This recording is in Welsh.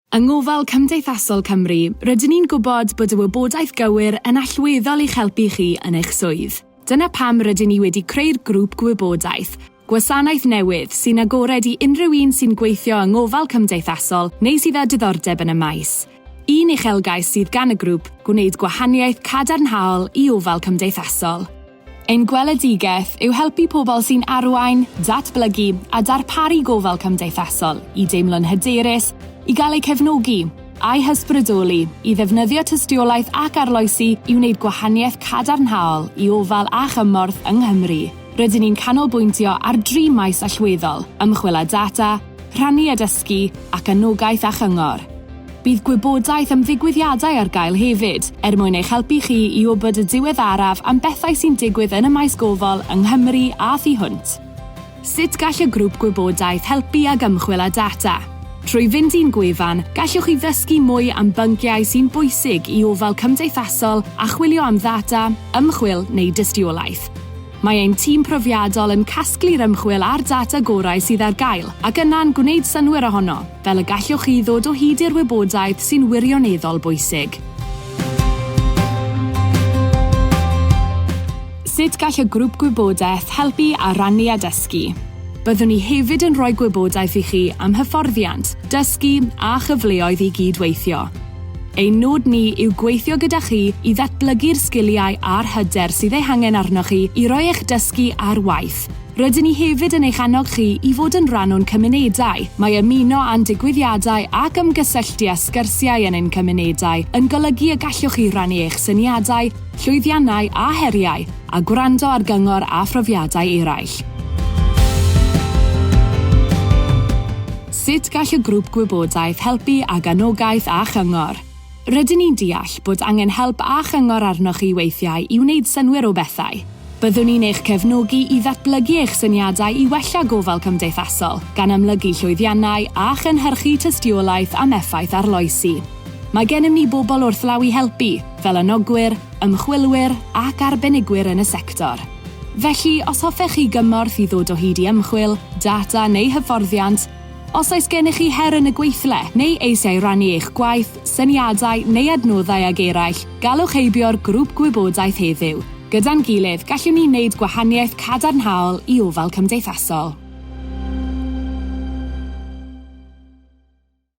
Yng Ngofal Cymdeithasol Cymru, rydyn ni'n gwybod bod y wybodaeth gywir yn allweddol i'ch helpu chi yn eich swydd. Dyna pam rydyn ni wedi creu'r Grŵp Gwybodaeth, gwasanaeth newydd sy'n agored i unrhyw un sy'n gweithio yng ngofal cymdeithasol neu sydd â diddordeb yn y maes. Un uchelgais sydd gan y grŵp, gwneud gwahaniaeth cadarnhaol i ofal cymdeithasol. Ein gweledigaeth yw helpu pobl sy'n arwain, datblygu a darparu gofal cymdeithasol i deimlo'n hyderus, i gael eu cefnogi, a'u hysbrydoli i ddefnyddio tystiolaeth ac arloesi i wneud gwahaniaeth cadarnhaol i ofal a chymorth yng Nghymru. Rydyn ni'n canolbwyntio ar dri maes allweddol, ymchwil a data, rhannu a dysgu, ac anogaeth a chyngor. Bydd gwybodaeth am ddigwyddiadau ar gael hefyd, er mwyn eich helpu chi i wybod y diweddaraf am bethau sy'n digwydd yn y maes gofal yng Nghymru a thu hwnt. Sut gall y Grŵp Gwybodaeth helpu ag ymchwil a data? Trwy fynd i'n gwefan, gallwch chi ddysgu mwy am bynciau sy'n bwysig i ofal cymdeithasol a chwilio am ddata, ymchwil neu dystiolaeth. Mae ein tîm profiadol yn casglu'r ymchwil a'r data gorau sydd ar gael ac yna'n gwneud synnwyr ohono, fel y gallwch chi ddod o hyd i'r wybodaeth sy'n wirioneddol bwysig. Sut gall y Grŵp Gwybodaeth helpu â rhannu a dysgu? Byddwn ni hefyd yn rhoi gwybodaeth i chi am hyfforddiant, dysgu a chyfleoedd i gyd-weithio. Ein nod ni yw gweithio gyda chi i ddatblygu'r sgiliau a'r hyder sydd eu hangen arnoch chi i roi eich dysgu ar waith. Rydyn ni hefyd yn eich annog chi i fod yn rhan o'n cymunedau. Mae ymuno â'n digwyddiadau ac ymgysylltu â sgyrsiau yn ein cymunedau yn golygu y gallwch chi rannu eich syniadau, llwyddiannau a heriau, a gwrando ar gyngor a phrofiadau eraill. Sut gall y Grŵp Gwybodaeth helpu ag anogaeth a chyngor? Rydyn ni'n deall bod angen help a chyngor arnoch chi weithiau i wneud synnwyr o bethau. Byddwn ni'n eich cefnogi i ddatblygu eich syniadau i wella gofal cymdeithasol, gan amlygu llwyddiannau a chynhyrchu tystiolaeth am effaith arloesi. Mae gennym ni bobl wrth law i helpu, fel anogwyr, ymchwilwyr ac arbenigwyr yn y sector. Felly, os hoffech chi gymorth i ddod o hyd i ymchwil, data neu hyfforddiant, os oes gennych chi her yn y gweithle, neu eisiau rhannu eich gwaith, syniadau neu adnoddau ag eraill, galwch heibio'r Grŵp Gwybodaeth heddiw. Gyda'n gilydd, gallwn ni wneud gwahaniaeth cadarnhaol i ofal cymdeithasol.